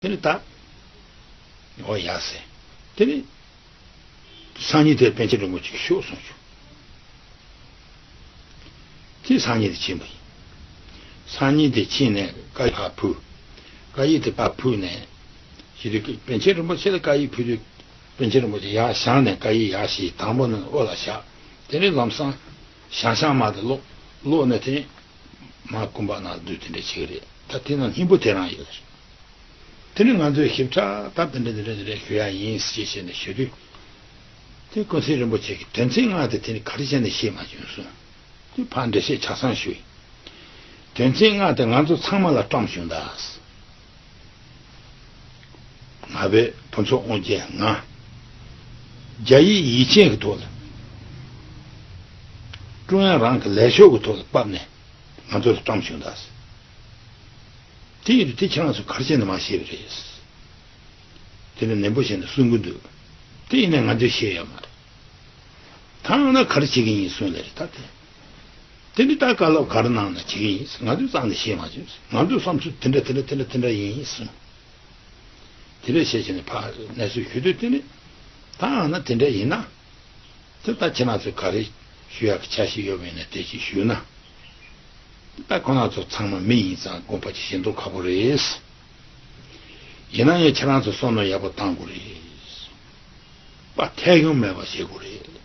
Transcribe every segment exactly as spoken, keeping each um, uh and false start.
དེ་ནི་ད་འོ་ཡ་ཟེར། དེ་ནི་སང་ཉིན་དེར་པཎ་ཆེན་རིན་པོ་ཆེ་ཤོག་གསུངས་བྱུང་། དེ་སང་ཉིན་དེ་ཕྱིན་པ་ཡིན། སང་ཉིན་དེ་ཕྱིན་ནས་བཀའ་ཡིག་ཕར་ཕུལ། བཀའ་ཡིག་དེ་ཕར་ཕུལ་ནས་ཞེ་དུས་པཎ་ཆེན་རིན་པོ་ཆེ་ལ་བཀའ་ཡིག་ཕུལ་དུས། པཎ་ཆེན་རིན་པོ་ཆེ་ཡར་བཞེངས་ནས་བཀའ་ཡིག་ཡར་བཞེས། དང་པོ་ནི་ཨོ་ལ་བཞག་དེ་ནས་ལམ་སང་ཞང་ཞང་མ་དེ་ཀློག་ཀློག་ནས་དེ་ནས་མར་སྐུ་འབག་ནང་བསྡུས། དེ་འདྲ་བྱེད་ཀྱི་རེད། ད་དེ་ནང་སྙིང་པོ་དེ་རང་ཡོད་རེད། དེ་ནི་ང་ཚོས་ཞིབ་ཕྲ་ད་དེ་འདྲ་དེ་འདྲ་དེ་འདྲ་ཞུ་ཡ་ཡིན་ཞེས་བཤད་ནས་ཞུ་དུས། དེ་ཀུན་གསལ་རིན་པོ་ཆེ་གིས་དོན་ཚན་ལྔ་དེ་དེ་ནི་ག་རེ་བྱས་ནས་ཤེས་མ་བྱུང་གསུངས། དེ་ཕར་འགྲེལ་བཤད་ཆ་ཚང་ཞུས། དོན་ཚན་ལྔ་དེ་ང་ཚོ་ཚང་མ་ལ་བཀྲམ་བྱུང་ད། ང་བོད་ཕུན་ཚོགས་དབང་རྒྱལ་ང་། རྒྱ་ཡིག་ཡིག་ཆེན་གྱི་ཐོག་ལ། ཀྲུང་དབྱང་རང་གི་ལས་ཤོག་གི་ཐོག་ལ་ཕབ་ནས་ང་ཚོ་ལ་བཀྲམ་བྱུང་ད། དེ་ཡིན་དུས་དེ་ཁྱེད་རང་ཚོ་ག་རེ་བྱས་ནས་མ་ཤེས་པ་རེད། དེ་ནི་ནན་པོ་བྱས་ནས་གསུང་གི་འདུག་དེ་ཡིན་ནའི་ང་ཚོས་ཤེས་ཡོད་མ་རེད། ཐང་ན་ག་རེ་བྱེད་ཀྱི་ཡིན་གསུངས་ལེ་རེད་ད་དེ། དེ་ནི་ད་བཀའ་སློབ་ག་རེ་གནང་ན་བྱེད་ཀྱི་ཡིན། ང་ཚོས་རྩ་ནས་ཤེས་མ་བྱུང་། ང་ཚོའི་བསམ་ཚུལ་དེ་འདྲ་དེ་འདྲ་དེ་འདྲ་དེ་འདྲ་ཡིན་གསུངས། དེ་འདྲ་བྱས་བྱས་ནས་ཕར་གནས་ཚུལ་ཞུ་དུས་དེ་ནི་ཐང་ན་དེ་འདྲ་ཡིན་ན། དེ་ལྟར་ཁྱེད་རང་ཚོས་ག་རེ་ཞུ་ཡག་གི་འཆར་གཞི་ཡོད་པ་ཡིན་ན་དེ་ཅིག་ཞུས་ན། ད་ཁོ་རང་ཚོ་ཚང་མ་མི་ཡིན་ཙང་དགོངས་པ་ཅིག་བཞེས་མདོག་ཁ་པོ་རེད། ཡིན་ན་ཡང་ཁྱེད་རང་ཚོ་བསམ་བློ་ཡག་པོ་བཏང་དགོས་རེད། པ་ཐད་གཡོལ་མེད་པ་བྱེད་དགོས་རེད།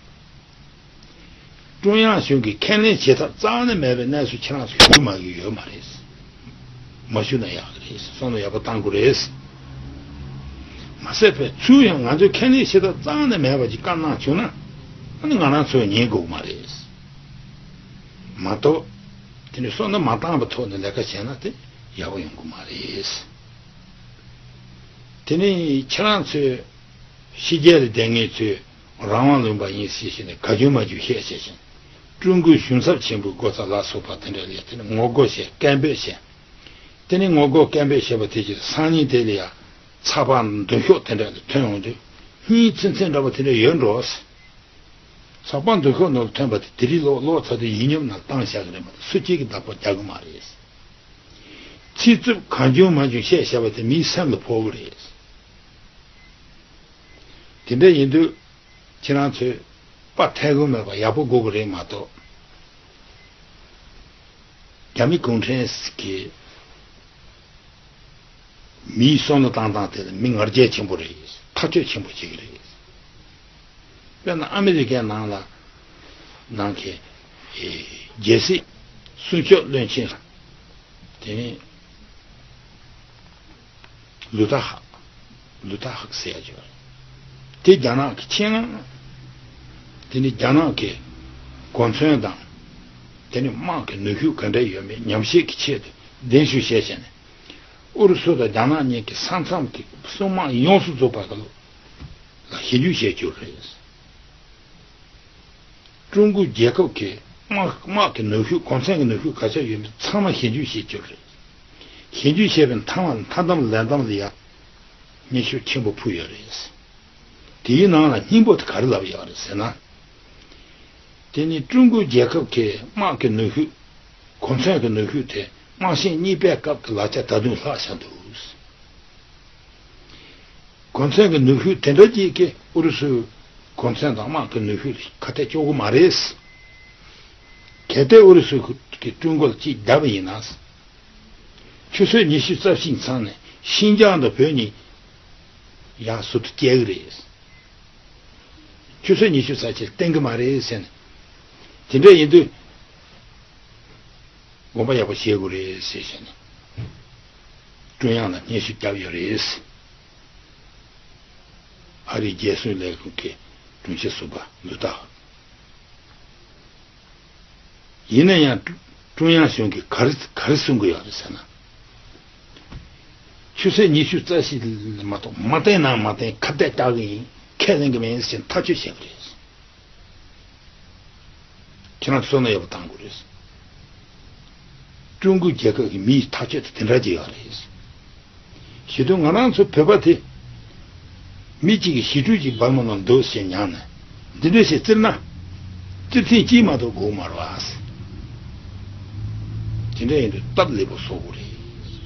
ཀྲུང་དབྱང་གཞུང་གིས་ཁས་ལེན་བྱེད་ཐབས་རྩ་བ་ནས་མེད་པའི་གནས་ཚུལ་ཁྱེད་རང་ཚོ་ཞུ་མ་གི་ཡོད་མ་རེད། མ་ཞུ་ན་ཡག་གི་རེད། བསམ་བློ་ཡག་པོ་བཏང་དགོས་རེད། མ་ཟད་པའི་ཚུར་ཡང་ང་ཚོས་ཁས་ལེན་བྱེད་ཐབས་རྩ་བ་ནས་མེད་པ་ཅིག་བཀའ་གནང་བྱུང་ན། ཨ་ནི་ང་རང་ཚོས་ཉན་དགོས་མ་རེད། མ་གཏོགས། དེ་ནི་བསམ་བློ་མ་བཏང་བའི་ཐོག་ནས་ལས་ཀ་བྱས་ན་དེ་ཡག་པོ་ཡོང་གི་མ་རེད། དེ་ནི་ཁྱེད་རང་ཚོས་ཕྱི་རྒྱལ་ལ་བསྡད་མཁན་ཚོས་རང་དབང་ལུང་པ་ཡིན་ཟེར་བྱས་ནས་ག་རྒྱུ་མ་རྒྱུ་བཤད་བྱས་ཤིང་། ཀྲུང་གོའི་གཞུང་ཚབ་ཆེན་པོའི་སྒོ་རྩ་ལ་སོགས་པ་དེ་འདྲ་ལ་དེ་ནི་ངོ་རྒོལ་བྱས། སྐད་འབོད་བྱས། དེ་ནི་ངོ་རྒོལ་སྐད་འབོད་བྱས་པ་དེ་ཅིག་སང་ཉིན་དེ་ལ་ཡང་ཚགས་པར་མདུན་ཤོག་དེ་འདྲ་ལ་ཐོན་ཡོང་དུས་སྙིང་ཚིམ་ཚིམ་འདྲ་པོ་དེ་འདྲ་ཡོད་འགྲོ། ཚགས་པར་མདུན་ཤོག་ནང་ལ་ཐོན་པ་དེ་དེ་རིང་ཀློག་ཀློག་ཚར་དུས་ཡིད་སྙོམས་ནང་བཏང་བཞག་གི་རེད་མ་གཏོགས་སུ་གཅིག་གིས་བདག་པོ་རྒྱག་གི་མ་རེད། ཚིག་རྩུབ་གང་བྱུང་མང་བྱུང་བཤད་བཞག་པ་དེ་མིའི་སེམས་ལ་ཕོག་གི་རེད། དེ་འདྲ་ཡིན་དུས་ཁྱེད་རང་ཚོས་པ་ཐད་གོ་མེད་པ་ཡག་པོ་དགོས་ཀྱི་རེད་མ་གཏོགས། རྒྱ་མི་གུང་ཁྲན་གྱི་མིའི་བསམ་བློ་བཏང་སྟངས་དེ་ལ་མི་ང་རྒྱལ་ཆེན་པོ་རེད། ཐག་གཅོད་ཆེན་པོ་བྱེད་ཀྱི་རེད། དཔེར་ན་ཨ་མི་རི་ཀའི་ནང་ལ་ནང་གི་ཨེ་རྒྱལ་སྲིད་སྲུང་སྐྱོབ་བློན་ཆེན་དེ་ནི་ལུ་ཐ་ཧག་ལུ་ཐ་ཧག་ཟེར་ཡ་ཅིག་ཡོད་རེད། དེ་རྒྱ་ནག་གི་ཆེད་མངགས། དེ་ནི་རྒྱ་ནག་གི་གོ་མཚོན་དང་། དེ་ནི་དམག་གི་ནུས་ཤུགས་ག་འདྲ་ཡོད་མེད་ཉམས་ཞིབ་ཀྱི་ཆེད་དུ་གདན་ཞུ་བྱས་བྱས་ནས། ཨུ་རུ་སུ་དང་རྒྱ་ནག་གཉིས་ཀྱི་ས་མཚམས་ཀྱི་སྲུང་དམག་ཡོངས་སུ་རྫོགས་པ་ལ་ཞིབ་འཇུག་བྱས་བཅུག་རེད། ཀྲུང་གོ་རྒྱལ་ཁབ་ཀྱི་དམག་དམག་གི་ནུས་ཤུགས་གོ་མཚོན་གྱི་ནུས་ཤུགས་ག་ཚད་ཡོད་མེད་ཚང་མ་ཞིབ་འཇུག་བྱས་བཅུག་རེད། ཞིབ་འཇུག་བྱས་པའི་མཐའ་མ་མཐའ་དམ་ལས་དམ་ལ་ཡ་སྙན་ཞུ་ཆེན་པོ་ཕུལ་ཡོད་རེད། དེའི་ནང་ལ་སྙིང་པོ་དེ་ག་རེ་ལབ་ཡོད་རེད་ཟེར་ན། དེ་ནི་ཀྲུང་གོ་རྒྱལ་ཁབ་ཀྱི་དམག་གི་ནུས་ཤུགས་གོ་མཚོན་གྱི་ནུས་ཤུགས་དེ་དམག་ཆེན་གཉིས་པའི་སྐབས་ཀྱི་ལག་ཆ་ད་དུང་ལྷག་བཞག་འདུག་གོ་མཚོན་གྱི་ནུས་ཤུགས་དེ་འདྲ་ཅིག་གིས་ཨུ་རུ་སུའི་གོ་མཚོན་དང་དམག་གི་ནུས་ཤུགས་ལ་ཁ་གཏད་གཅོག་གི་མ་རེད། གལ་ཏེ་ཨུ་རུ་སུ་གིས་ཀྲུང་གོ་ལ་གཅིག་བརྒྱབ་པ་ཡིན་ན། ཆུ་ཚོད་ཉི་ཤུ་རྩ་བཞི་ཚང་ནས་ཤིན་ཅང་དང་བོད་གཉིས་ཡང་ཟུར་དུ་བསྐྱལ་གི་རེད། ཆུ་ཚོད་ཉི་ཤུ་རྩ་གཅིག་བརྟན་གི་མ་རེད་ཟེར་ནས། དེ་འདྲ་ཡིན་དུས་དགོངས་པ་ཡག་པོ་བཞེས་དགོས་རེད་ཟེར་བྱས་ནས་ཀྲུང་དབྱང་ལ་སྙན་ཞུ་བརྒྱབ་ཡོད་རེད། ཨ་རིའི་རྒྱལ་སྲུང་ལས་ཁུངས་ཀྱི་དྲུང་ཆེ་ཟུར་པ་ལུ་ཐ། ཡིན་ན་ཡང་ཀྲུང་དབྱང་གཞུང་གིས་ག་རེ་ག་རེ་གསུང་གི་ཡོད་རེད་ཟེར་ན། ཆུ་ཚོད་ཉི་ཤུ་རྩ་བཞི་མ་གཏོགས་མ་བསྟན་ན་མ་བསྟན་ཁ་གཏད་བཅག་གི་ཡིན། ཁས་ལེན་གི་མིན་ཟེར་ཐག་གཅོད་བྱས་པ་རེད། ཁྱེད་རང་ཚོ་བསམ་བློ་ཡག་པོ་བཏང་དགོས་རེད། ཀྲུང་གོའི་རྒྱལ་ཁབ་ཀྱི་མིའི་ཐག་གཅོད་དེ་དེ་འདྲ་ཅིག་ཡོད་རེད། ཞེ་དུས་ང་རང་ཚོ་བོད་པ་དེ་མི་གཅིག་གིས་ཞི་ཁྲོའི་ཅིག་སྦར་མོ་ནང་འདུག་ཟེར་ཉར་ནས་འདི་འདྲ་ཞིག་བཙིར་ན་བཙིར་ཐེངས་གཅིག་མ་གཏོགས་དགོས་མ་རེད་བ། དེ་འདྲ་ཡིན་དུས་སྟབས་ལེགས་པོ་བཟོ་དགོས་རེད།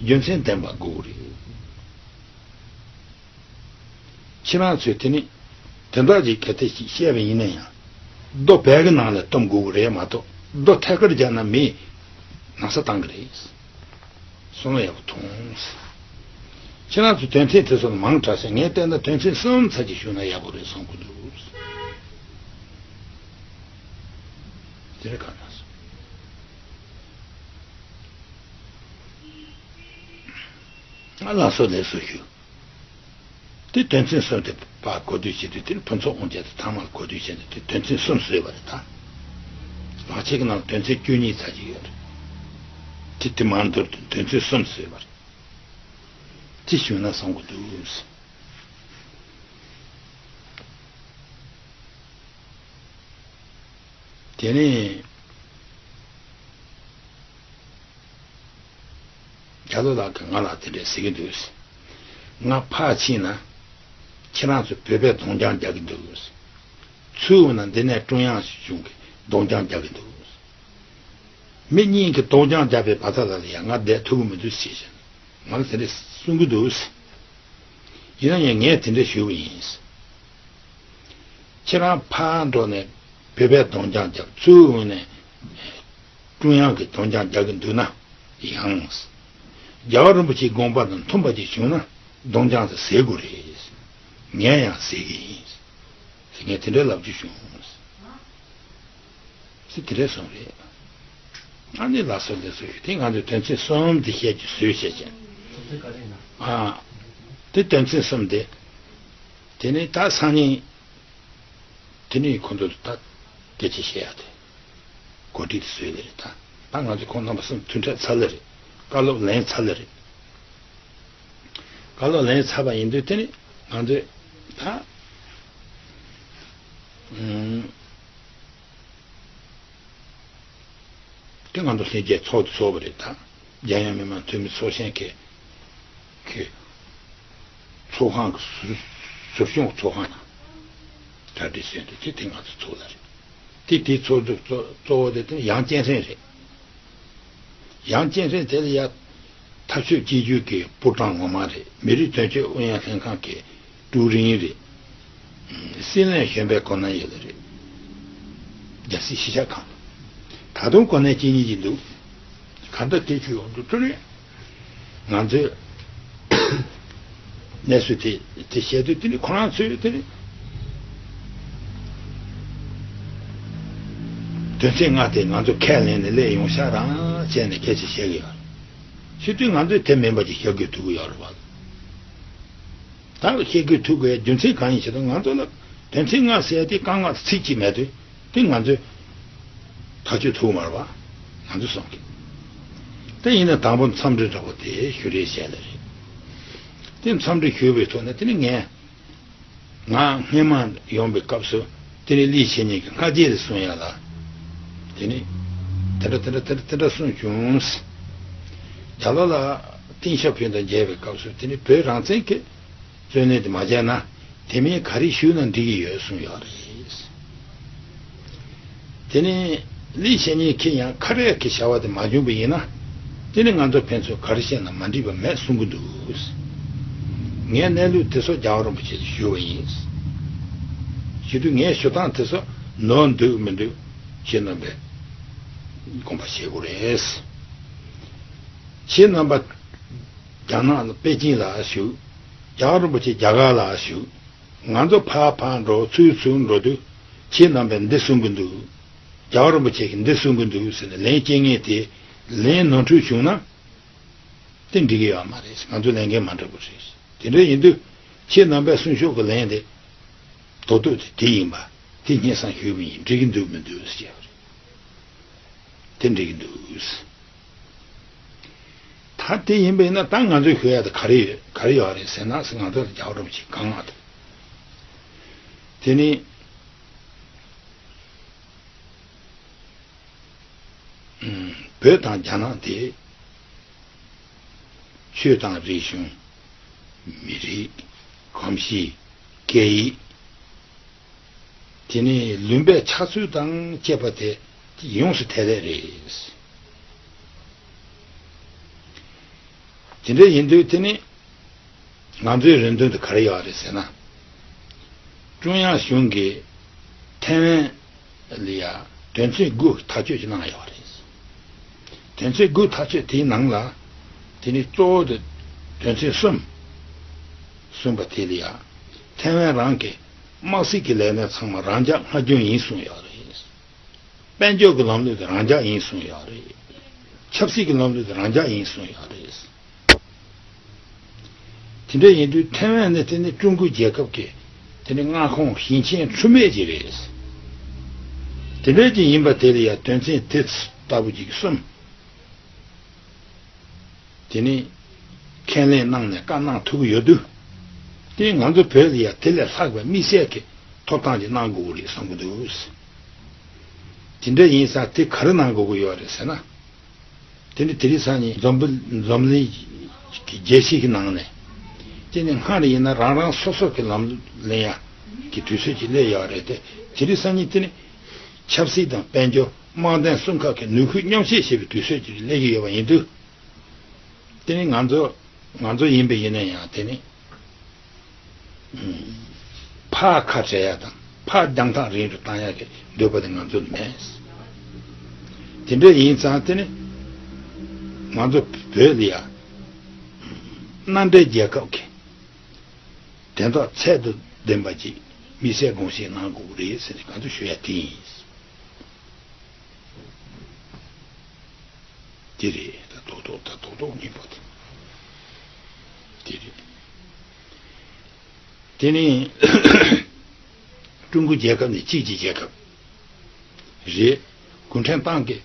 རྒྱུ་མཚན་ལྡན་པ་དགོས་རེད། ཁྱེད་རང་ཚོས་དེ་ནི་དོན་དག་ཅིག་གལ་ཏེ་ཞིག་བཤད་པ་ཡིན་ན་ཡང་། རྡོ་བལ་གྱི་ནང་ལ་བཏུམ་དགོས་ཀྱི་རེད་མ་གཏོགས། རྡོ་ཐད་ཀར་རྒྱག་ན་མི་ན་ཚ་བཏང་གི་རེད། བསམ་བློ་ཡག་པོ་ཐོངས། ཁྱེད་རང་ཚོ་དོན་ཚན་དེ་ཚོ་མང་དྲགས་ཤག་ངས་བལྟས་ན་དོན་ཚན་གསུམ་ཙམ་ཅིག་ཞུས་ན་ཡག་པོ་རེད་བསམ་གྱི་འདུག་དེ་རེད་ག་ན་སོང་། ང་ལ་སོ་ལས་སོ་ཞུ། དེ་དོན་ཚན་གསུམ་དེ་ཕར་གོ་བསྡུར་བྱེད་དུས། དེ་ནི་ཕུན་ཚོགས་དབང་རྒྱལ་དེ་ཐ་མར་གོ་བསྡུར་བྱས་ནས། དེ་དོན་ཚན་གསུམ་བཟོས་པ་རེད་ད། ལག་ཁྱེར་གྱི་ནང་དོན་ཚན་བཅུ་གཉིས་ཙམ་ཅིག་ཡོད་རེད། དེ་དེ་མར་འདོར་དུས་དོན་ཚན་གསུམ་བཟོས་པ་རེད། དེ་ཞུས་ན་བསམ་གྱི་འདུག་དེ་ནས་རྒྱ་ལོ་ལགས་ཀྱིས་ང་ལ་དེ་འདྲས་ཟེར་གྱི་འདུག་ང་ཕར་ཕྱིན་ན་ཁྱེད་རང་ཚོས་བོད་པས་གདོང་རྒྱག་རྒྱག་གི་འདུག་ཚུར་འོང་ན་འདི་ནས་ཀྲུང་དབྱང་གཞུང་གིས་གདོང་རྒྱག་རྒྱག་གི་འདུག་མི་གཉིས་ཀྱིས་གདོང་རྒྱག་རྒྱག་པའི་བར་ཐག་ལ་ཡང་ང་བསྡད་ཐུབ་ཀྱི་མི་འདུག་ཟེར་བཞིན་ང་ལ་དེ་འདྲས་གསུང་གི་འདུག་ཡིན་ན་ཡང་ངས་དེ་འདྲས་ཞུས་པ་ཡིན། ཁྱེད་རང་ཕར་འགྲོ་ནས་བོད་པས་གདོང་རྒྱག་རྒྱག་ཚུར་འོང་ནས་ཀྲུང་དབྱང་གིས་གདོང་རྒྱག་རྒྱག་གི་འདུག་ན་ཡང་། རྒྱལ་བ་རིན་པོ་ཆེའི་དགོངས་པ་དང་མཐུན་པ་ཅིག་བྱུང་ན་གདོང་རྒྱག་ཟེར་དགོས་རེད། ངས་ཡང་ཟེར་གྱི་ཡིན། ངས་དེ་འདྲའི་ལབ་རྒྱུ་བྱུང་། ཟེར་དེ་འདྲས་གསུངས་རེད། ཨ་ནི་ལགས་སོ་ལགས་སོ་ཞུ། དེ་ང་ཚོས་དོན་ཚན་གསུམ་དེ་བཤད་རྒྱུ་བཟོས་བཤད་ཀྱང་། ཨ། དེ་དོན་ཚན་གསུམ་དེ། དེ་ནི་ད་སང་ཉིན། དེ་ནི་ཁོ་ཚོ་ད་སྐད་ཆ་བཤད་ཡ་དེ། གོ་སྒྲིག་བཟོས་ལེ་རེད་ད། ད་ང་ཚོ་ཁོང་རྣམ་པ་གསུམ་མཐུན་འཕྲད་ཚར་ལེ་རེད། བཀའ་སློབ་ལེན་ཚར་ལེ་རེད། བཀའ་སློབ་ལེན་ཚར་བ་ཡིན་དུས་དེ་ནི་ང་ཚོས་ད། ཨུམ། དེ་ང་ཚོ་ལྷན་རྒྱས་ཚོགས་དེ་ཚོགས་པ་རེད་ད། རྒྱལ་ཡོངས་མི་མང་འཐུས་མི་ཚོགས་ཆེན་གྱི་གི་ཚོགས་ཁང་གི་ཟུར་ཟུར་གཞུང་ཚོགས་ཁང་ནང་གྲ་སྒྲིག་བཟོས་འདུག་དེ་དེ་ང་ཚོ་ཚོགས་ལ་རེད། དེ་དེའི་ཚོགས་གཙོ་གཙོ་གཙོ་བོ་དེ་དེ་ཡང་སྐྱེན་སྲིང་རེད། ཡང་སྐྱེན་སྲིང་དེ་ལ་ཡ། འཐབ་ཕྱོགས་གཅིག་གྱུར་གྱི་པུའུ་ཀྲང་ངོ་མ་རེད། མི་རིགས་དོན་གཅོད་ཨུ་ཡོན་ལྷན་ཁང་གི་ཀྲུའུ་རིན་རེད། སྲིད་བློན་གཞོན་པའི་གོ་གནས་ཡོད་ལེ་རེད། རྒྱལ་སྲིད་ཕྱི་ཁྱབ་ཁང་། ད་དུང་གོ་གནས་གཅིག་གཉིས་ཀྱི་འདུག་ག་འདྲ་དེ་ཆུ་ཡོང་འདུག་ཐུ་རེད། ང་ཚོས་གནས་ཚུལ་དེ་དེ་བཤད་དུས་དེ་ནི་ཁོ་རང་ཚོས་དེ་ནི་དོན་ཚན་ལྔ་དེ་ང་ཚོ་ཁས་ལེན་ནས་སླེབས་ཡོང་ཤག་རང་བྱས་ནས་སྐད་ཆ་བཤད་གི་ཡོད། བྱེད་དུས་ང་ཚོས་དེ་མིན་པ་ཅིག་བཤད་དགོས་ཐུག་གི་ཡོད་རེད་བ། ད་བཤད་དགོས་ཐུག་དགོས་རྒྱུ་མཚན་གང་ཡིན་ཞེ་ན། ང་ཚོ་ལ་དོན་ཚན་ལྔ་ཟེར་ཏེ་རྐང་ལག་ཚིག་གཅིག་མེད་དུས་དེ་ང་ཚོས་ཐག་གཅོད་ཐུབ་མ་རེད་བ། ང་ཚོས་བསམ་གི། དེ་ཡིན་ན་དང་པོ་འཚམས་འདྲི་འདྲ་པོ་དེ་ཞུ་རེས་བྱས་ལེ་རེད། དེ་འཚམས་འདྲི་ཞུས་པའི་ཐོག་ནས་དེ་ནི་ངས། ང་སྔས་མ་ཡོང་པའི་སྐབས་སུ་དེ་ནི་ལི་བྱེད་ཉན་གྱིས་སྔ་རྗེས་ལ་གསུང་ཡ་ལ། དེ་ནི་དེ་འདྲ་དེ་འདྲ་དེ་འདྲ་དེ་འདྲ་གསུངས་བྱུང་། རྒྱ་ལོ་ལ་ཏིང་ཞའོ་ཕིང་དང་མཇལ་བའི་སྐབས་སུ་དེ་ནི་བོད་རང་བཙན་གྱི་རྩོད་གླེང་དེ་མ་བྱས་ན་དེ་མིན་ག་རེ་ཞུས་ན་འགྲིག་གི་ཡོད་གསུངས་ཡོད་རེད། དེ་ནས་ལི་བྱེད་ཉན་གྱིས་ཡང་ཁ་རས་ཀྱི་བྱ་བ་དེ་མ་བྱུང་བ་ཡིན་ན། དེ་ནི་ང་ཚོ་ཕན་ཚུན་ག་རེ་བཤད་ན་མ་འགྲིག་པ་མེད་གསུང་གི་འདུག་ངས་གནས་ལུགས་དེ་ཚོ་རྒྱལ་བ་རིན་པོ་ཆེ་ལ་ཞུས་པ་ཡིན། ཞུ་དུས་ངས་ཞུ་སྟངས་དེ་ཚོ་ནོར་འདུག་མི་འདུག་ཁྱེད་རྣམ་པས་དགོངས་པ་བཞེས་དགོས་རེད། ཁྱེད་རྣམ་པ་རྒྱ་ནག་ལ་པེ་ཅིན་ལ་བཞུགས། རྒྱལ་བ་རིན་པོ་ཆེ་རྒྱ་གར་ལ་བཞུགས། ང་ཚོ་ཕར་ཕར་འགྲོ་ཚུར་ཚུར་འགྲོ་དུས་ཁྱེད་རྣམ་པས་འདི་གསུང་གི་འདུག་རྒྱལ་བ་རིན་པོ་ཆེ་གིས་འདི་གསུང་གི་འདུག་ཟེར་ནས་ལན་སྐྱེལ་མཁན་དེ་ལན་ནོར་འཁྲུལ་བྱུང་ན་དེ་འགྲིག་གི་ཡོད་མ་རེད། ང་ཚོ་ལས་འགན་མ་འགྲིག་པ་རེད། དེ་འདྲ་ཡིན་དུས་ཁྱེད་རྣམ་པས་གསུང་ཤོག་གི་ལན་དེ་རྡོག་རྡོག་དེ་དེ་ཡིན་པ་དེ་སྙན་སེང་ཞུས་པ་ཡིན། འགྲིག་གི་འདུག་མི་འདུག་ཟེར་བ་རེད། དེ་འགྲིག་གི་འདུག་ད་དེ་ཡིན་པས་ན་ད་ང་ཚོས་ཞུ་ཡ་དེ་ག་རེ་ཡོད་ག་རེ་ཡོད་རེད་ཟེར་ན། ང་ཚོ་ལ་རྒྱལ་བ་རིན་པོ་ཆེ་གང་ང་དང་། དེ་ནི་བོད་དང་རྒྱ་ནག་དེ་ཆོས་དང་རིག་གཞུང་། མི་རིགས། གོམས་གཤིས། སྐད་ཡིག་དེ་ནི་ལུང་པའི་ཆགས་ཚུལ་དང་བཅས་པ་དེ་ཡོངས་སུ་ཐེ་ལེ་རེད། དེ་འདྲ་ཡིན་དུས་དེ་ནི་ང་ཚོའི་རེ་འདུན་དེ་ག་རེ་ཡོད་རེད་ཟེར་ན། ཀྲུང་དབྱང་གཞུང་གིས་ཐའེ་ཝན་ལ་ཡ་དོན་ཚན་དགུ་ཐག་གཅོད་ཅིག་གནང་ཡོད་རེད། དོན་ཚན་དགུ་ཐག་གཅོད་དེའི་ནང་ལ་དེ་ནི་གཙོ་བོ་དེ་དོན་ཚན་གསུམ་གསུངས་པ་དེ་ལ་ཡ་ཐའེ་ཝན་རང་གི་དམག་སྲིད་ཀྱི་ལས་གནས་ཚང་མ་རང་འཇགས་སྔ་རྒྱུན་ཡིན་གསུངས་ཡོད་རེད། དཔལ་འབྱོར་གྱི་ལམ་ལུགས་དེ་རང་འཇགས་ཡིན་གསུངས་ཡོད་རེད། ཆབ་སྲིད་ཀྱི་ལམ་ལུགས་དེ་རང་འཇགས་ཡིན་གསུངས་ཡོད་རེད། དེ་འདྲ་ཡིན་དུས་ཐའེ་ཝན་ནི་དེ་ནི་ཀྲུང་གོའི་རྒྱལ་ཁབ་ཀྱི་དེ་ནི་མངའ་ཁོངས་ཞིང་ཆེན་འཁྲུལ་མེད་ཅིག་རེད། དེ་འདྲ་ཅིག་ཡིན་པ་དེ་ལ་ཡང་དོན་ཚན་དེ་ལྟ་བུ་ཅིག་གསུམ། དེ་ནི་ཁས་ལེན་གནང་ནས་བཀའ་གནང་ཐུབ་ཀྱི་ཡོད་དུས། དེ་ང་ཚོ་བོད་ལ་ཡང་དེ་ལས་ལྷག་པའི་དམིགས་བསལ་གྱི་ཐོབ་ཐང་ཅིག་གནང་དགོས་ཀྱི་རེད་བསམ་གྱི་འདུག། དེ་འདྲ་ཡིན་ཙང་དེ་ག་རེ་གནང་དགོས་ཀྱི་ཡོད་རེད་ཟེར་ན། དེ་ནི་དེ་རིང་སང་ཉིན་འཛམ་བུ་འཛམ་གླིང་གི་རྒྱལ་སྤྱི་གི་ནང་ནས་དེ་ནི་སྔར་ཡིན་ན་རང་རང་སོ་སོ་གི་ལམ་ལུགས་ལེན་ཡ་གི་དུས་ཚོད་ཅིག་སླེབས་ཡོད་རེད་དེ། དེ་རིང་སང་ཉིན་དེ་ནི་ཆབ་སྲིད་དང་དཔལ་འབྱོར་དམག་དོན་གསུམ་ཁག་གི་ནུས་ཤུགས་མཉམ་བཤད་བྱེད་པའི་དུས་ཚོད་ཅིག་སླེབས་ཀྱི་ཡོད་པ་ཡིན་དུས། དེ་ནི་ང་ཚོ་ང་ཚོ་ཡིན་པ་ཡིན་ན་ཡང་དེ་ནི་ཕར་ཁ་བྲལ་ཡ་དང་ཕར་རྒྱང་ཐག་རིང་རུ་བཏང་ཡ་གི་འདོད་པ་དེ་ང་ཚོ་མེད། དེ་འདྲ་ཡིན་ཙང་དེ་ནི་ང་ཚོ་བོད་ལ་ཡ་མནའ་འབྲེལ་རྒྱལ་ཁབ་ཀྱི་དོན་དག་ཚད་དུ་ལྡན་པ་ཅིག་དམིགས་བསལ་དགོངས་བཞེས་གནང་དགོས་རེད་ཟེར་ནས་ང་ཚོ་ཞུ་ཡ་དེ་ཡིན། དེ་རེད། ད་རྡོག་རྡོག་ད་རྡོག་རྡོག་གཉིས་པོ་དེ། དེ་རེད། དེ་ནི་ཀྲུང་གོ་རྒྱལ་ཁབ་ནི་གཅིག་གི་རྒྱལ་ཁབ་རེད། གུང་ཁྲན་ཏང་གི་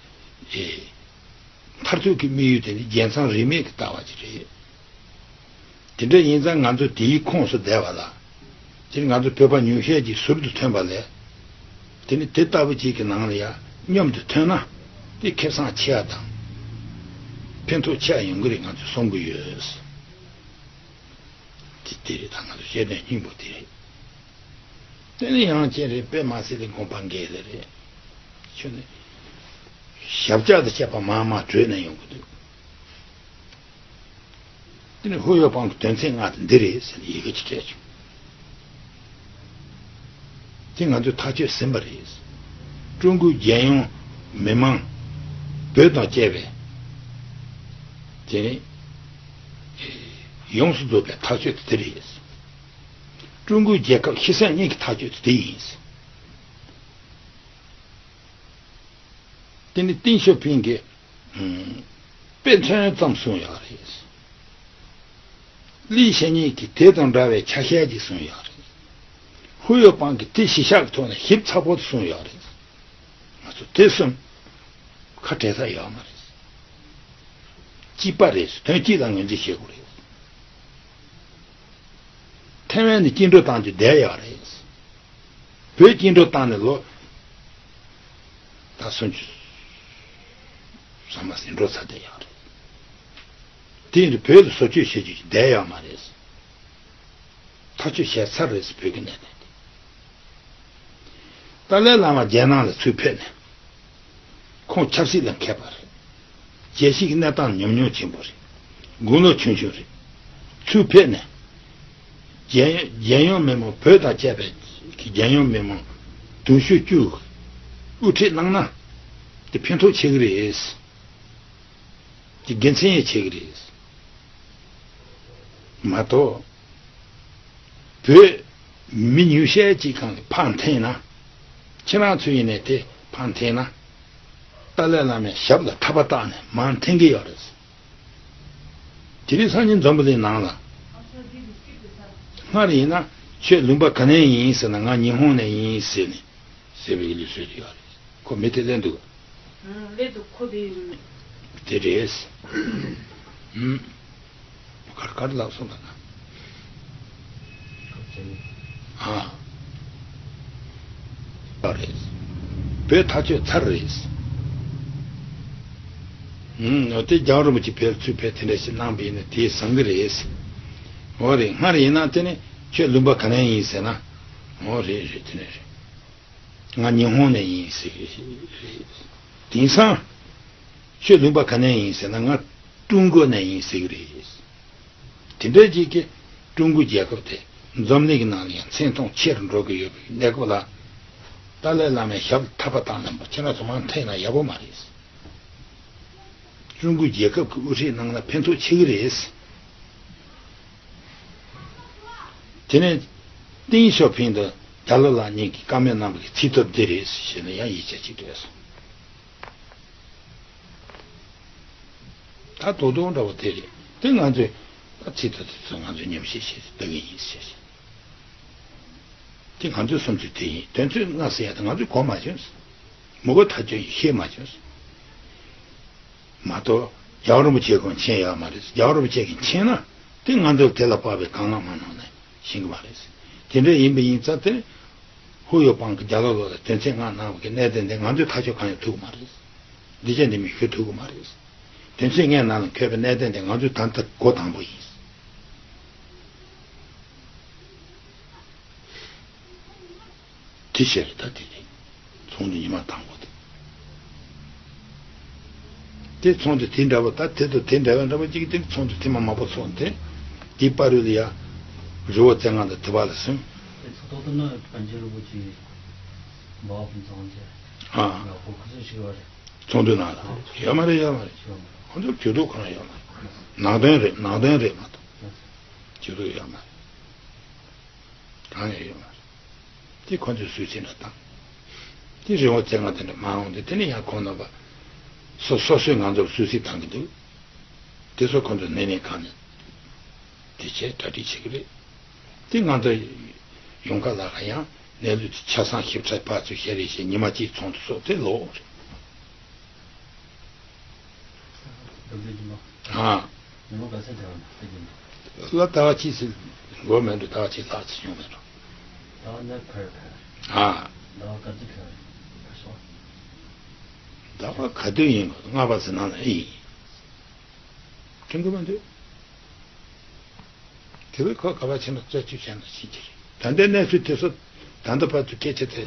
ཨེ་མཐར་ཐུག་གི་དམིགས་ཡུལ་དེ་ནི་རྒྱལ་མཚམས་རིས་མེད་ཀྱི་ལྟ་བ་ཅིག་རེད། དེ་འདྲ་ཡིན་ཙང་ང་ཚོ་དེའི་ཁོངས་སུ་བསྡད་པ་ལ། དེ་ནི་ང་ཚོ་བོད་པ་ཉུང་ཤས་ཀྱིས་ཟུར་དུ་ཐོན་པ་ལས། དེ་ནི་དེ་ལྟ་བུ་ཅིག་གི་ནང་ལ་ཡང་མཉམ་དུ་ཐོན་ན་དེ་ཁེ་བཟང་ཆེ་བ་དང་། ཕན་ཐོགས་ཆེ་བ་ཡོང་གི་རེད་ང་ཚོས་བསམ་གྱི་ཡོད། དེ་དེ་རེད། ད་ང་ཚོ་བཤད་དོན་སྙིང་པོ་དེ་རེད། དེ་ནི་ཡང་ཅིག་རེད། དཔེ་མ་སྲིད་ལས་དགོངས་པ་འགལ་ལེ་རེད། ཁྱོད་ནི་ཞབས་བཅགས་དང་བཅས་པ་མར་མར་བྲོས་ནས་ཡོང་གི་འདུག། དེ་ནི་ཧུའུ་ཡོ་པང་གི་དོན་ཚན་ལྔ་དེ་འདི་རེད་ཟེར་ནས་ཡི་གེ་ཅིག་སྤྲད་བྱུང་། དེ་ང་ཚོས་ཐག་གཅོད་ཟིན་པ་རེད། ཀྲུང་གོའི་རྒྱལ་ཡོངས་མི་མང་བོད་དང་བཅས་པའི་དེ་ནི་ཡོངས་སུ་རྫོགས་པའི་ཐག་གཅོད་དེ་དེ་རེད། ཀྲུང་གོའི་རྒྱལ་ཁབ་ཕྱི་གསལ་གཉིས་ཀྱི་ཐག་གཅོད་དེ་དེ་ཡིན། དེ་ནི་ཏིན་ཞོ་ཕིང་གིས་དཔེ་མཚོན་ཙམ་གསུངས་ཡོད་རེད། ལི་ཞེ་ཉིན་གྱིས་དེ་དང་འདྲ་བའི་ཆ་ཤས་ཅིག་གསུངས་ཡོད་རེད། ཧུའུ་ཡོ་པང་གིས་དེ་གཞི་བཞག་གི་ཐོག་ནས་ཞིབ་ཚགས་པོ་གསུངས་ཡོད་རེད། ང་ཚོ་དེ་གསུམ་ཁ་བྲལ་ས་ཡོད་མ་རེད། གཅིག་པ་རེད། དོན་གཅིག་ལ་ངོས་འཛིན་བྱེད་དགོས་རེད། ཐའེ་ཝན་ནི་བཅིངས་འགྲོལ་བཏང་རྒྱུ་བསྡད་ཡོད་རེད། བོད་བཅིངས་འགྲོལ་བཏང་ནས་ལོ་ད་སུམ་ཅུ་ཙམ་མ་ཟིན་འགྲོ་ཚར་བསྡད་ཡོད་རེད། དེ་ཡིན་དུས་བོད་ལ་བཟོ་བཅོས་བྱེད་རྒྱུ་ཞིག་བསྡད་ཡོད་མ་རེད། ཐག་གཅོད་བྱས་ཚར་རེད་ཟེར། བོད་ཀྱི་གནད་དོན་དེ། ཏཱ་ལའི་བླ་མ་རྒྱལ་ནང་ལ་ཚུར་ཕེབས་ནས། ཁོང་ཆབ་སྲིད་ལ་མཁས་པ་རེད། རྒྱལ་སྤྱི་གི་གནས་སྟངས་ཉམས་མྱོང་ཆེན་པོ་རེད། དགུང་ལོ་ཆུང་ཆུང་རེད། ཚུར་ཕེབས་ནས། རྒྱལ་རྒྱལ་ཡོངས་མི་མང་བོད་དང་བཅས་པའི་གི་རྒྱལ་ཡོངས་མི་མང་དུང་ཕྱུར་བཅུ་དབུ་ཁྲིད་གནང་ན་དེ་ཕན་ཐོགས་ཆེ་གི་རེད། དེ་དགེ་མཚན་ཡང་ཆེ་གི་རེད། མ་གཏོགས། བོད་མི་ཉུང་ཤས་ཅིག་གང་ལ་ཕར་འཐེན་ན། ཁྱེད་རང་ཚོ་ཡིན་ནའི་དེ་ཕར་འཐེན་ན། ཏཱ་ལའི་བླ་མའི་ཞབས་ལ་ཐག་པ་བཏགས་ནས་མར་འཐེན་གྱི་ཡོད་རེད། དེ་རིང་སང་ཉིན་འཛམ་བུ་གླིང་ནང་ལ། སྔར་ཡིན་ན་ཁྱོད་ལུང་པ་ག་ནས་ཡིན་ཟེར་ན་ང་ཉི་ཧོང་ནས་ཡིན་ཟེར་ནས་ཟེར་བའི་ལུགས་སྲོལ་ཡོད་རེད། ཁོ་མི་དེ་གླེང་འདུག། ཨང་། གླེང་འདུག། ཁོ་དེ་ཡིན། དེ་རེད། ཨང་། གར་གར་ལབ་སོང་ད་ན། ཨ། ཨ་རེད། བོད་ཐག་གཅོད་ཚར་རེད། ཨང་། འོ་དེ་རྒྱལ་བ་རིན་པོ་ཆེ་བོད་ཚུར་ཕེབས་དེ་འདྲ་ཞིག་གནང་པ་ཡིན་ན་དེ་བཟང་གི་རེད། འོ་རེད། སྔར་ཡིན་ན་དེ་ནི་ཁྱོད་ལུང་པ་ག་ནས་ཡིན་ཟེར་ན། འོ་རེད་རེད། དེ་ནས་རེད། ང་ཉི་ཧོང་ནས་ཡིན་ཟེར་གི་རེད། དེང་སང་ཁྱོད་ལུང་པ་ག་ནས་ཡིན་ཟེར་ན་ང་ཀྲུང་གོ་ནས་ཡིན་ཟེར་གི་རེད། དེ་འདྲ་ཅིག་གིས་ཀྲུང་གོའི་རྒྱལ་ཁབ་དེ་ འཛམ་གླིང་གི་ནང་ལ་ཡང་མཚན་མཐོང་ཆེ་རུ་འགྲོ་གི་ཡོད་པའི་གནས་སྐབས་ལ། ཏཱ་ལའི་བླ་མའི་ཞབས་ལ་ཐག་པ་བཏང་ལེན་པ་ཁྱེད་རང་ཚོ་མར་འཐེན་ན་ཡག་པོ་མ་རེད། ཀྲུང་གོའི་རྒྱལ་ཁབ་ཀྱི་དབུ་ཁྲིད་གནང་ན་ཕན་ཐོགས་ཆེ་གི་རེད། དེ་ནས་ཏིང་ཞའོ་ཕིང་དང་རྒྱ་ལོ་ལགས་གཉིས་ཀྱིས་བཀའ་མོལ་གནང་བ་གི་ཚིག་ཐོ་འདི་རེད་ཞེས་ནས་ཡང་ཡིག་ཆ་གཅིག་སྤྲད་སོང་། ད་དོ་དོ་འདྲ་བོ་དེ་རེད། དེ་ང་ཚོས་ད་ཚིག་ཐོ་དེ་ཚོ་ང་ཚོས་ཉམས་ཞིབ་བྱས་ཏེ་ལྟ་གི་ཡིན་ཟེར། དེ་ང་ཚོའི་བསམ་ཚུལ་དེ་ཡིན། དོན་ཚོད་ང་ཟེར་ཡ་དེ་ང་ཚོས་གོ་མ་བྱུང་། མི་གོ་ཐག་ཆོད་ཡིན། ཤེས་མ་བྱུང་། མ་གཏོགས་རྒྱལ་བ་རིན་པོ་ཆེ་ཁོང་མཁྱེན་ཡོད་མ་རེད། རྒྱལ་བ་རིན་པོ་ཆེ་གིས་མཁྱེན་ན་དེ་ང་ཚོར་དེ་ལ་དཔག་པའི་དཀའ་ངལ་མ་གནང་ནས་ཤེས་གི་མ་རེད། དེ་འདྲ་ཡིན་པ་ཡིན་ཙང་དེ་ཧུའུ་ཡོ་པང་གི་རྒྱ་ལོ་ལོ་ལ་དོན་ཚན་ལྔ་གནང་བ་གི་གནད་དོན་དེ་ང་ཚོས་ཐག་གཅོད་གང་ཡང་ཐུབ་གི་མ་རེད། འདི་བྱས་འདི་མིན་ཞུ་ཐུབ་གི་མ་རེད། དོན་ཚན་ལྔའི་ནང་ལ་འཁོད་པའི་གནད་དོན་དེ་ང་ཚོས་ད་ལྟ་འགོ་དང་པོ་ཡིན། དེ་བྱས་རེད། ད་དེ་རེད། ཚོགས་འདུ་ཉི་མ་དང་པོ་དེ། དེ་ཚོགས་འདུ་དེ་འདྲ་བ་ད་དེ་དང་དེ་འདྲ་བ་འདྲ་བ་གཅིག་དེ་ཚོགས་འདུ་ཐེངས་མ་མང་པོ་ཚོགས་ཏེ། དེའི་བར་དུ་ལ་ཡ་རི་བོ་རྩེ་ལྔ་དང་དེ་བ་ལ་སོང་། དེ་ཚོགས་ཐོག་ཏུ་ན་པཎ་ཆེན་རིན་པོ་ཆེ་འབའ་ཕུན་ཚོགས་འདུ། ཨ། ཡག་པོ་ཁུ་སིམ་ཞིག་བ་རེད། ཚོགས་འདུ་ནང་ལ་ཡོད་མ་རེད། ཡོད་མ་རེད། ཁོང་ཚོ་ཇུས་གཏོགས་ཁོ་རང་ཡོད་མ་རེད། ནང་དོན་རེད། ནང་དོན་རེད་མ་གཏོགས་ཇུས་གཏོགས་ཡོད་མ་རེད། གང་ཡང་ཡོད་མ་རེད། དེ་ཁོ་ཚོས་སུད་སི་ནང་བཏང་། དེ་རི་བོ་རྩེ་ལྔ་དེ་འདྲ་མ་འོངས་ཏེ་དེ་ནས་ཡང་ཁོང་རྣམ་པ་སོ་སོ་སོས་ང་ཚོར་སུད་སི་བཏང་གི་འདུག། དེ་ཚོ་ཁོ་ཚོ་སྣེ་ལེན་ཁང་ནས་དེ་བྱས་གྲ་སྒྲིག་བྱེད་ཀྱི་རེད། དེ་ང་ཚོ་ཡོང་ཁ་ལ་ཁ་ཡང་གནས་ལུགས་དེ་ཆ་ཚང་ཞིབ་ཕྲ་ཕར་ཚུར་བཤད་རེས་བྱས་ཉི་མ་གཅིག་ཚོགས་འདུ་ཚོགས་དེ་ལོག་རེད། ཨ། ལ་ཟླ་བ་གཅིག་ཟིན། འགོར་མེད་འགྲོ། ཟླ་བ་གཅིག་ལྷག་ཙམ་བྱུང་མེད་འགྲོ། ཟླ་བ་ནས་ཕར་ཕར། ཨ། ཟླ་བ་ག་ཚོད་ཕར་ཕར་སོང་། ཟླ་བ་ག་དུས་ཡིན་ལྔ་པ་ཟིན་ན་ལ་ཨེ་ཡིན། དྲན་གི་མ་འདུག། དེ་བས་ཁོ་ག་པར་ཕྱིན་ན་རྩད་གཅོད་བྱས་ན་ཤེས་ཀྱི་རེད། ད་ལྟའི་གནས་ཚུལ་དེ་ཚོ་ད་ལྟ་བར་དུ་སྐད་ཆ་དེ་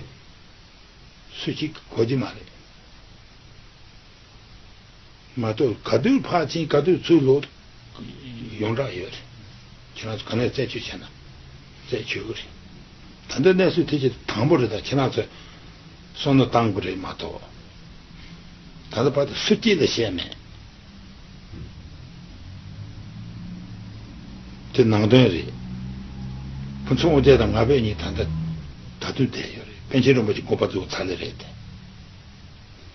སུ་གཅིག་གིས་གོ་གི་མ་རེད། མ་གཏོགས་ག་དུས་ཕར་ཕྱིན་ག་དུས་ཚུར་ལོག་ཡོངས་གྲགས་ཡོད་རེད། ཁྱེད་རང་ཚོ་ག་ནས་རྩད་གཅོད་བྱས་ན་རྩད་ཆོད་གི་རེད། ད་ལྟའི་གནས་ཚུལ་དེ་ཅིག་དང་པོ་རེད། ད་ཁྱེད་རང་ཚོས་བསམ་བློ་བཏང་དགོས་རེད་མ་གཏོགས། ད་ལྟ་བར་དུ་སུ་གཅིག་ལ་བཤད་མེད། དེ་ནང་དོན་རེད། ཕུན་ཚོགས་དབང་རྒྱལ་དང་ང་ཕོད་གཉིས་ད་ལྟ་ད་དུང་བསྡད་ཡོད་རེད། པཎ་ཆེན་རིན་པོ་ཆེ་དགོངས་པ་རྫོགས་ཚར་ལེ་རེད་དེ།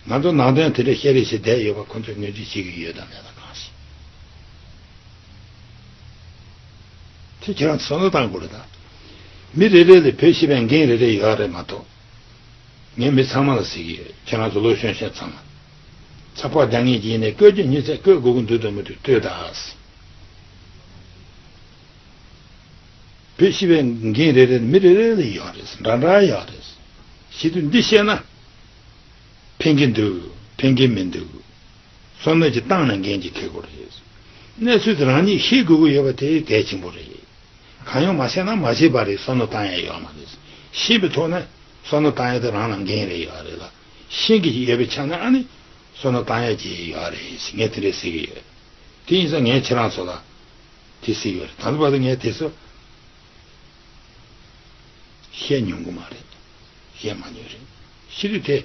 ང་ཚོ་ནང་དོན་དེ་འདྲ་བཤད་རེས་བྱས་བསྡད་ཡོད་པ་ཁོ་ཚོས་ངོས་འཛིན་བྱེད་ཀྱི་ཡོད་དམ་མེད་དམ་གང་ཤེས། དེ་ཁྱེད་རང་ཚོས་བསམ་བློ་བཏང་དགོས་རེད་ད། མི་རེ་རེ་ལ་བོད་སྤྱི་པའི་འགན་རེ་རེ་ཡོད་རེད་མ་གཏོགས། ངས་མི་ཚང་མ་ལ་ཟེར་གྱི་ཡོད། ཁྱེད་རང་ཚོ་ལོ་གཞོན་གཞོན་ཚང་མ། ཚགས་པར་རྒྱག་མཁན་ཅིག་ཡིན་ནའི་བཀོད་རྒྱུ་མྱི་ཚེ་བཀོད་དགོས་ཀྱི་འདུག་དང་མི་འདུག་ལྟོས་དང་། བོད་སྤྱི་པའི་འགན་རེ་རེ་མི་རེ་རེ་ལ་ཡོད་རེད། འདྲ་འདྲ་ཡོད་རེད། བྱེད་དུས་འདི་བཤད་ན། ཕན་གྱི་འདུག་ཕན་གྱི་མི་འདུག། བསམ་བློ་ཅིག་བཏང་ནས་འགན་ཅིག་འཁྱེར་དགོས་རེད། གནས་ཚུལ་དེ་རང་ཉིད་ཤེས་དགོས་ཀྱི་ཡོད་པ་དེ་གལ་ཆེན་པོ་རེད། གང་ཡང་མ་ཤེས་ན་མ་ཤེས་པ་རེད། བསམ་བློ་བཏང་ཡ་ཡོད་མ་རེད། ཤེས་པའི་ཐོག་ནས་བསམ་བློ་བཏང་ཡ་དེ་རང་ལ་འགན་རེ་ཡོད་རེད་ལ། ཤེས་ཀྱི་ཡོད་པའི་ཆ་ནས་ཨ་ནི་བསམ་བློ་བཏང་ཡ་ཅིག་ཡོད་རེད། ངས་དེ་འདྲས་ཟེར་གྱི་ཡོད། དེ་ཡིན་ཙང་ངས་ཁྱེད་རང་ཚོ་ལ་དེ་ཟེར་གྱི་ཡོད་རེད། ད་ལྟ་བར་དུ་ངས་དེ་ཚོ་བཤད་མྱོང་གི་མ་རེད། བཤད་མ་མྱོང་རེད། ཤེས་རྒྱུ་དེ་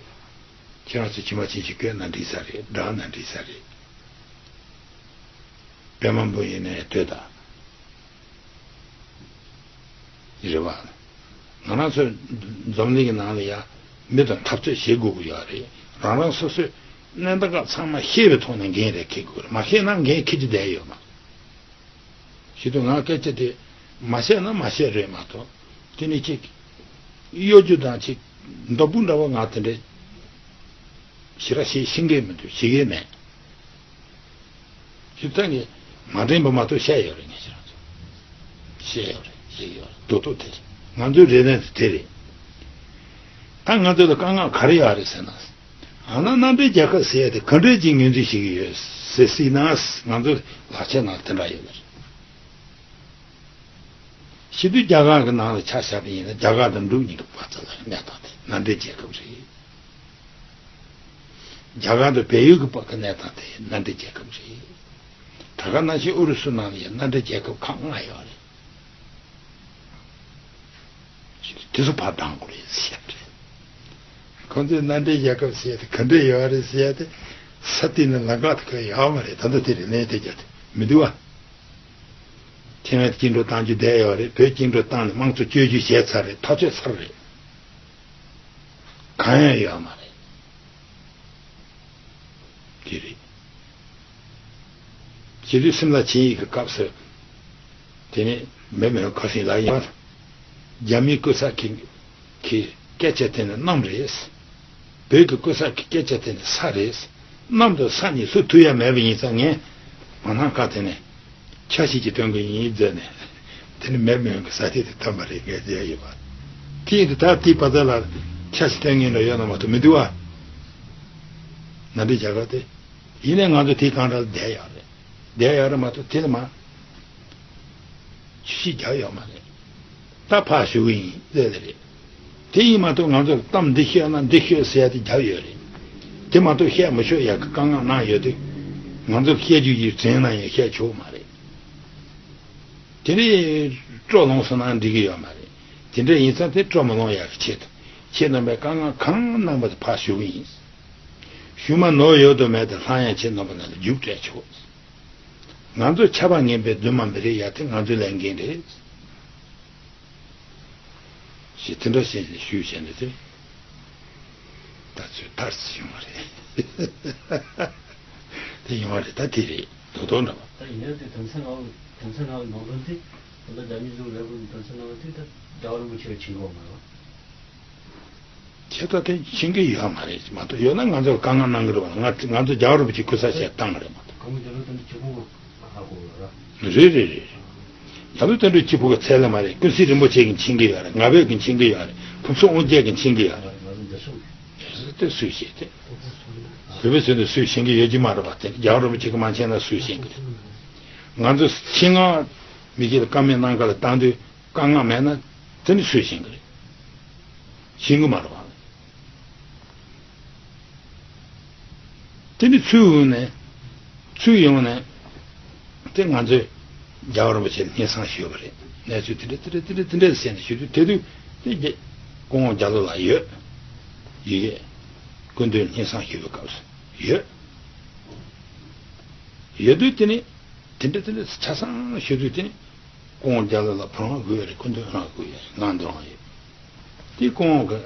ཁྱེད་རང་ཚོ་ཇི་མ་ཇི་བཞིན་བཀོད་ན་འགྲིག་ས་རེད། བསྒྲགས་ན་འགྲིག་ས་རེད། པད་མ་འབུམ་ཡིན་ནའི་ལྟོས་དང་། རེད་བ། ང་རང་ཚོ་འཛམ་གླིང་གི་ནང་ལ་ཡ་མི་དང་འཐབ་རྩོད་བྱེད་དགོས་ཀྱི་ཡོད་རེད། རང་རང་སོ་སོའི་གནད་འགག་ཚང་མ་ཤེས་པའི་ཐོག་ནས་འགན་རེ་འཁྱེར་དགོས་རེད། མ་ཤེས་ན་འགན་འཁྱེར་གྱི་བསྡད་ཡོད་མ་རེད། ཞེས་དུས་ང་སྐད་ཆ་དེ་མ་བཤད་ན་མ་བཤད་རེད་མ་གཏོགས། དེ་ནི་ཅིག་གཡོ་སྒྱུ་དང་ཅིག་མདོ་སྤུ་འདྲ་བ་ང་དེ་འདྲའི་ཞེ་དྲག་བཤད་ཤེས་མཁན་མི་འདུག། བྱེད་མཁན་མེད། ཞེས་ད་ངས་མ་དྲན་པ་མ་གཏོགས་བཤད་ཡོད་རེད། ངས་ཁྱེད་རང་ཚོ་བཤད་ཡོད་རེད། བཤད་ཡོད་རེད། རྡོག་རྡོག་དེ་རེད། ང་ཚོའི་རེ་ལན་དེ་དེ་རེད། ད་ང་ཚོ་ལ་དཀའ་ངལ་ག་རེ་ཡོད་རེད་ཟེར་ན། ཨ་ན་མནའ་འབྲེལ་རྒྱལ་ཁབ་ཟེར་ཡ་དེ་ག་འདྲས་ཀྱི་ངོས་འཛིན་བྱེད་ཀྱི་ཡོད་ཟེར་སྲིད་ན། ང་ཚོ་ལག་ཆ་ནང་དེ་འདྲ་ཡོད་རེད། ཕྱི་དུས་རྒྱ་གར་གྱི་ནང་ལ་ཆ་བཞག་པ་ཡིན་ན་རྒྱ་གར་དང་འབྲུག་གཉིས་ཀྱི་བར་མཚམས་ལ་གནས་སྟངས་དེ་མནའ་འབྲེལ་རྒྱལ་ཁབ་རེད། རྒྱ་གར་དང་བལ་ཡུལ་གྱི་བར་གྱི་གནས་སྟངས་དེ་མནའ་འབྲེལ་རྒྱལ་ཁབ་རེད། ད་ག་ནང་བཞིན་ཨུ་རུ་སུ་ནང་ལ་ཡང་མནའ་འབྲེལ་རྒྱལ་ཁབ་ཁག་ལྔ་ཡོད་རེད། དེ་ཚོ་ཕར་བགྲང་དགོས་རེད་ཟེར་ཡ་རེད། ཁོང་ཚོས་མནའ་འབྲེལ་རྒྱལ་ཁབ་ཟེར་ཡ་དེ་ག་འདྲ་ཡོད་རེད་ཟེར་ཡ་དེ་ས་དེ་ནས་ལམ་ཁ་དེ་ག་ཡོད་མ་རེད། ད་ལྟ་དེ་རེད། ལན་དེ་རྒྱབ་དེ་མི་འདུག་བ། ཐེ་ཝན་བཅིངས་འགྲོལ་བཏང་རྒྱུ་བསྡད་ཡོད་རེད། བོད་བཅིངས་འགྲོལ་བཏང་ནས་དམངས་གཙོ་བཅོས་བསྒྱུར་བྱས་ཚར་རེད། ཐག་ཆོད་ཚར་རེད། གང་ཡང་ཡོད་མ་རེད། དེ་རེད། སྤྱི་འཐུས་སིམ་ལ་ཆིངས་ཡིག་གི་སྐབས་སུ། དེ་ནས་མེ་མེ་ཁ་སང་ལ་ཡང་། རྒྱ་མིའི་སྐུ་ཚབ་ཀྱི་གི་སྐད་ཆ་དེ་ནི་གནམ་རེད། བོད་ཀྱི་སྐུ་ཚབ་ཀྱི་སྐད་ཆ་དེ་ནི་ས་རེད། གནམ་དང་ས་གཉིས་སུ་ཐུག་ཡ་མེད་པ་ཡིན་ཙང་། ངས་མ་ནང་ཁ་དེ་ནས། ཆ་ཤས་ཅིག་སྟོན་གི་ཡིན་མཛད་ནས། དེ་ནི་མེ་མེ་གི་ས་ཐིག་དེ་བཏོན་པ་རེད། ངས་མཛད་ཡོད་པ། དེ་ཡིན་དུས་ད་དེའི་བར་དག་ལ་ཆ་ཤས་སྟོན་མཁན་འདྲ་ཡོད་ན་མ་གཏོགས་མི་འདུག་བ། མནའ་འབྲེལ་རྒྱལ་ཁབ་དེ། ཡིན་ནའི་ང་ཚོ་དེའི་གང་འདྲ་ལ་བསྡད་ཡོད་རེད། བསྡད་ཡོད་རེད་མ་གཏོགས་དེ་ལ་མ། ཆུ་ཤིག་རྒྱག་ཡོད་མ་རེད། ད་ཕར་ཞུ་གི་ཡིན་ཟེར་ལེ་རེད། དེ་ཡིན་མ་གཏོགས་ང་ཚོར་གཏམ་འདི་ཤོད་ན་འདི་ཤོད་ཟེར་ཡ་དེ་རྒྱབ་ཡོད་རེད། དེ་མ་གཏོགས་བཤད་མི་ཆོག་ཡ་གི་བཀའ་མངགས་གནང་ཡོད་དུས། ང་ཚོར་བཤད་རྒྱུ་ཡིན་དྲན་ན་ཡང་བཤད་ཆོག་མ་རེད། དེ་ནས་སྤྲོ་ལངས་སོང་ན་འགྲིག་གི་ཡོད་མ་རེད། དེ་འདྲ་ཡིན་ཙང་དེ་སྤྲོ་མི་ལངས་ཡག་གི་ཆེད་དུ་ཁྱེད་རྣམ་པས་དཀའ་ངལ་གང་གནང་བ་དེ་ཕར་ཞུ་གི་ཡིན། ཞུ་མ་ནོར་ཡོད་དོ་མེད་དེ་སླར་ཡང་ཁྱེད་རྣམ་པ་རྣམས་ལ་རྒྱུགས་སྤྲད་ཆོག་ང་ཚོ་ཆབ་འབངས་ངན་པའི་རྫུན་མ་མི་རེད་ཡ། དེ་ང་ཚོའི་ལས་འགན་རེད། ཞེས་དེ་འདྲ་བྱས་ནས་ཞུས་བྱས་ནས་དེ། ད་ཚོད་ཐར་སི་ཡོང་བ་རེད། དེ་ཡོང་བ་རེད། ད་དེ་རེད། རྡོག་རྡོག་འདྲ་བ། ད་ཡིན་ན་དེ་དོན་ཚན་ལྔ་བ། དོན་ཚན་ལྔ་བའི་ནང་དོན་དེ། དེ་ལ་རྒྱ་མི་ཚོའི་ལས་ཁུངས་དོན་ཚན་ལྔ་བ་དེ་ད་རྒྱལ་བ་རིན་པོ་ཆེ་ཕྱིན་གོ་མ་རེད། ཁྱེད་ད་དེ་ཕྱིན་གི་ཡོད་མ་རེད། མ་གཏོགས་ཡོད་ན་ང་ཚོར་དཀའ་ངལ་གནང་གི་རེད་བ། ང་ང་ཚོ་རྒྱལ་བ་རིན་པོ་ཆེ་སྐུ་ཚབ་བྱས་བཏང་གི་རེད་མ་གཏོགས། རེད་རེད་རེད། རྒྱ་བོད་དོན་གྲུབ་སྐྱིད་ཕུག་གི་ཚད་ལས་མ་རེད། ཀུན་གཟིགས་རིན་པོ་ཆེ་གིས་ཕྱིན་གི་ཡོད་རེད། ང་ཕོད་ཀྱིས་ཕྱིན་གི་ཡོད་རེད། ཕུན་ཚོགས་དབང་རྒྱལ་གྱིས་ཕྱིན་གི་ཡོད་རེད། དེ་སུས་ཤེས་ཏེ། བོད་པའི་ཚུལ་དུ་སུས་ཤེས་ཀྱི་ཡོད་ཀྱི་མ་རེད་པ། དེ་རྒྱལ་བ་རིན་པོ་ཆེ་གིས་མ་མཁྱེན་ན་སུས་ཤེས་ཀྱི་རེད། ང་ཚོ་ཆེད་མངགས་མི་གཅིག་ལ་བཀའ་མོལ་གནང་ག་ལ་བཏང་དུས་དཀའ་ངལ་མེད་ན་དེ་ནི་སུས་ཤེས་ཀྱི་རེད། ཤེས་ཀྱི་མ་རེད་པ། དེ་ནི་ཚུར་འོང་ནས། ཚུར་ཡོང་ནས། དེ་ང་ཚོས་རྒྱལ་བ་རིན་པོ་ཆེ་ལ་སྙན་སེང་ཞུས་པ་རེད། གནས་ཚུལ་དེ་འདྲ་དེ་འདྲ་དེ་འདྲ་དེ་འདྲ་ཟེར་ནས་ཞུ་དུས། དེ་དུས་དེ་རྒྱ། སྐུ་ངོ་རྒྱ་ལོ་ལགས་ཡོད། ཡི་གེ་སྐུ་མདུན་སྙན་སེང་ཞུ་བའི་སྐབས་སུ་ཡོད། ཡོད་དུས་དེ་ནི་དེ་འདྲ་དེ་འདྲ་ཆ་ཚང་ཞུ་དུས། དེ་ནི་སྐུ་ངོ་རྒྱ་ལོ་ལགས་བུ་རང་སྒུག་ཡོད་རེད། སྐུ་མདུན་རང་སྒུག་ཡོད་རེད། ང་འདི་རང་ཡོད། དེ་སྐུ་ངོ་གིས་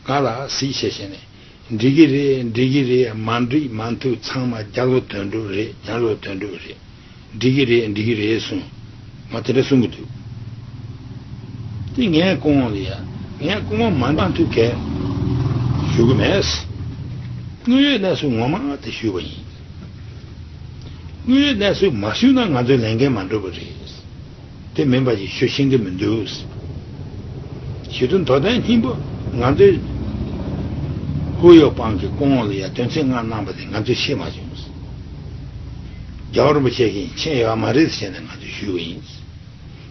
ང་ལ་གཟིགས་བྱས་བྱས་ནས། འགྲིག་གི་རེད། འགྲིག་གི་རེད། མ་འགྲིག་མ་འཐུས་ཚང་མ་རྒྱལ་བ་དོན་གྲུབ་རེད། རྒྱལ་བ་དོན་གྲུབ་རེད། འགྲིག་གི་རེད། འགྲིག་གི་རེད་གསུངས། ང་དེ་འདྲ་གསུང་གི་འདུག་དེ་ངས་སྐུ་ངོ་ལ་ཡ། ངས་སྐུ་ངོ་མ་མ་འཐུས་གས་ཞུ་གི་མེད། དངོས་ཡོད་གནས་ཚུལ་ངོ་མ་དེ་ཞུས་པ་ཡིན། དངོས་ཡོད་གནས་ཚུལ་མ་ཞུས་ན་ང་ཚོའི་ལས་འགན་མ་འགྲུབ་པ་རེད། དེ་མིན་པ་ཞིག་ཞུ་ཤེས་ཀྱི་མི་འདུག་ཞུ་དུས་མདོ་དོན་སྙིང་པོ་ང་ཚོའི་ཧུའུ་ཡོ་པང་གི་སྐུ་ངོ་ལ་ཡ་དོན་ཚན་ལྔ་གནང་བ་དེ་ང་ཚོས་ཤེས་མ་བྱུང་། རྒྱལ་བ་རིན་པོ་ཆེ་གིས་མཁྱེན་ཡོད་མ་རེད་ཟེར་ནས་ང་ཚོས་ཞུས་པ་ཡིན།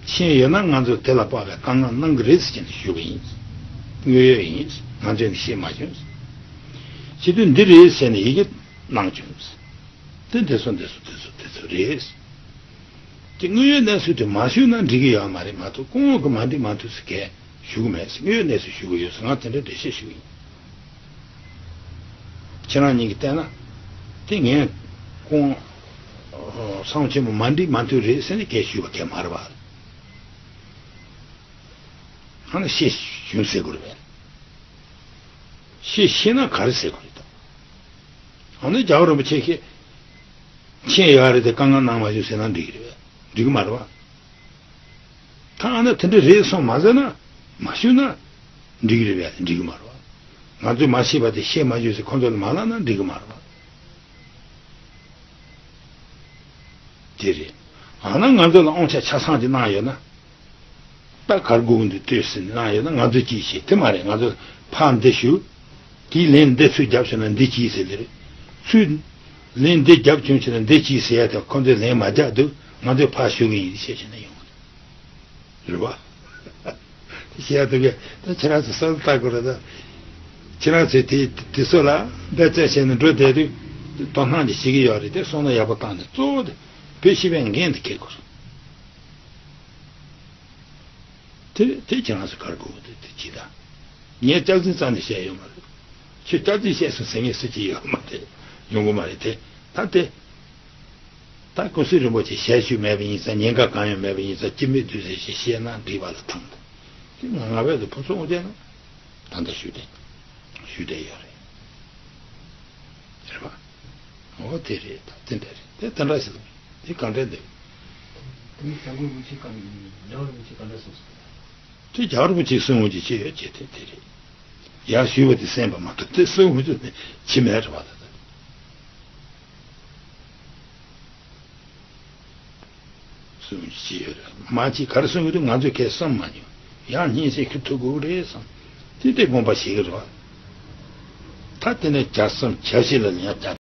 མཁྱེན་ཡོད་ན་ང་ཚོ་དེ་ལ་དཔག་པའི་དཀའ་ངལ་གནང་གི་རེད་ཟེར་ནས་ཞུས་པ་ཡིན། དངོས་ཡོད་ཡིན། ང་ཚོས་ནི་ཤེས་མ་བྱུང་། བྱེད་དུས་འདི་རེད་ཟེར་ནས་ཡི་གེ་གནང་བྱུང་། དེ་འདི་ཚོ་འདི་ཚོ་འདི་ཚོ་འདི་ཚོ་རེད། དེ་དངོས་ཡོད་གནས་ཚུལ་དེ་མ་ཞུས་ན་འགྲིག་གི་ཡོད་མ་རེད་མ་གཏོགས། སྐུ་ངོ་གིས་མ་འགྲིག་མ་འཐུས་ཟེར་གས་ཞུ་གི་མེད་ཟེར། དངོས་ཡོད་གནས་ཚུལ་ཞུ་གི་ཡོད་ཟེར། ང་དེ་འདྲ་འགྲེལ་བཤད་ཞུ་གི་ཡིན། ཁྱེད་རང་གཉིས་ཀྱིས་བལྟས་ན། དེ་ངས་སྐུ་ངོ་ཚང་ཆེན་པོ་མ་འགྲིག་མ་འཐུས་རེད་ཟེར་ནས་གས་ཞུས་པ་གས་མ་རེད་པ། ཨ་ནི་ཤེས་བྱུང་ཟེར་དགོས་རེད་པས། ཤེས་ཤེས་ན་ག་རེ་ཟེར་དགོས་རེད་དམ། ཨ་ནི་རྒྱལ་བ་རིན་པོ་ཆེ་ཁྱེད་མཁྱེན་ཡོད་རེད་དེ་དཀའ་ངལ་གནང་མ་བྱུང་ཟེར་ན་འགྲིག་གི་རེད་པས། འགྲིག་གི་མ་རེད་པ། ད་ཨ་ནི་དེ་འདྲ་རེད་སོང་མ་ཟེར་ན། མ་ཞུས་ན་འགྲིག་གི་རེད་པས། འགྲིག་གི་མ་རེད་པ། ང་ཚོས་མ་ཤེས་པ་དེ་ཤེས་མ་བྱུང་ཟེར་ཁོ་ཚོ་ལ་མ་ལབ་ན་འགྲིག་གི་མ་རེད་པ། དེ་རེད། ཨ་ན་ང་ཚོ་ལ་དབང་ཆ་ཆ་ཚང་ཅིག་གནང་ཡོད་ན། ད་གར་སྒུག་འདི་ལྟོས་ཟེར་ནས་གནང་ཡོད་ན་ང་ཚོས་ཅི་བྱེད། དེ་མ་རེད། ང་ཚོ་ཕར་འདི་ཞུ། དེའི་ལན་འདི་ཚུར་རྒྱབ་བྱུང་ན་འདི་ཅི་ཟེར་ལེ་རེད། ཚུར་ལན་འདི་རྒྱབ་བྱུང་བྱུང་ན་འདི་ཅི་ཟེར་ཡ་དེ་ཁོ་ཚོས་ལན་མ་རྒྱག་འདུག་ང་ཚོས་ཕར་ཞུ་གི་ཡིན་ཞེས་བྱས་ན་ཡོང་གི་རེད། རེད་པ། བཤད་ཡ་དེ་གས་ད་ཁྱེད་རང་ཚོས་བསམ་བློ་བཏང་དགོས་རེད་ད། ཁྱེད་རང་ཚོས་དེ་དེ་ཚོ་ལ་འབད་བརྩོན་བྱས་ནས་འགྲོ་བསྡད་དུས་དོ་སྣང་ཅིག་བྱེད་ཀྱི་ཡོད་རེད་དེ། བསམ་བློ་ཡག་པོ་བཏང་ནས་གཙོ་བོ་དེ་བོད་སྤྱི་པའི་འགན་དེ་འཁྱེར་དགོས་རེད། དེ་དེ་ཁྱེད་རང་ཚོ་གར་དགོས་དེ་དེ་ཅི་ད། ངས་སྐྱག་རྫུན་རྩ་ནས་བཤད་ཡོད་མ་རེད། ཁྱོད་སྐྱག་རྫུན་བཤད་སོང་ཟེར་ངས་སུ་ཅི་ཡོད་མ་རེད། ཡོང་གི་མ་རེད་དེ། ད་དེ། ད་ཀུན་གསལ་རིན་པོ་ཆེ་ཞལ་བཞུགས་མེད་པ་ཡིན་ཙང་ཉེན་ཁ་གང་ཡང་མེད་པ་ཡིན་ཙང་སྐྱིད་མེད་དུས་ཟེར་ཞེས་བཤད་ན་འགྲིག་པ་ལ་ཐང་དེ། ང་ང་བས་དུ་ཕུན་ཚོགས་དབང་ཆེན་ན་ད་ལྟ་ཞུས་ཏེ་ཞུས་ཏེ་ཡོད་རེད། རེད་པ། འོ་དེ་རེད་ད་དེ་འདྲ་རེད་དེ་དེ་འདྲ་ཞིག་དེ་གང་འདྲ་འདུག་དེ་ནི་སྐྱབས་མགོན་རིན་པོ་ཆེ་བཀའ་འདི་རྒྱལ་བ་རིན་པོ་ཆེ་བཀའ་འདྲ་གསུངས་སོང་། དེ་རྒྱལ་བ་རིན་པོ་ཆེ་གསུང་འོང་གི་ཅི་ཡོད་ཅེས་དེ་དེ་རེད། ཡར་ཞུས་པ་དེ་གསན་པ་མ་གཏོགས་དེ་གསུང་འོང་གི་ཅི་མེད་རེད་པ་ད་ད། གསུང་ཅི་ཡོད་རེད། མ་ཅིག་ག་རེ་གསུང་གི་འདུག་ང་ཚོས་ཁས་བསམ་མ་མྱོང་། ཡང་སྙིང་སེ་ཁུ་ཐུག་དགོས་རེད་བསམ། དེ་དེ་དགོངས་པ་བཞེས་ཀྱི་རེད་པ། ད་དེ་ནས་བརྒྱ་གསུམ་བརྒྱ་བཞི་ལ་ཡང་བརྒྱ།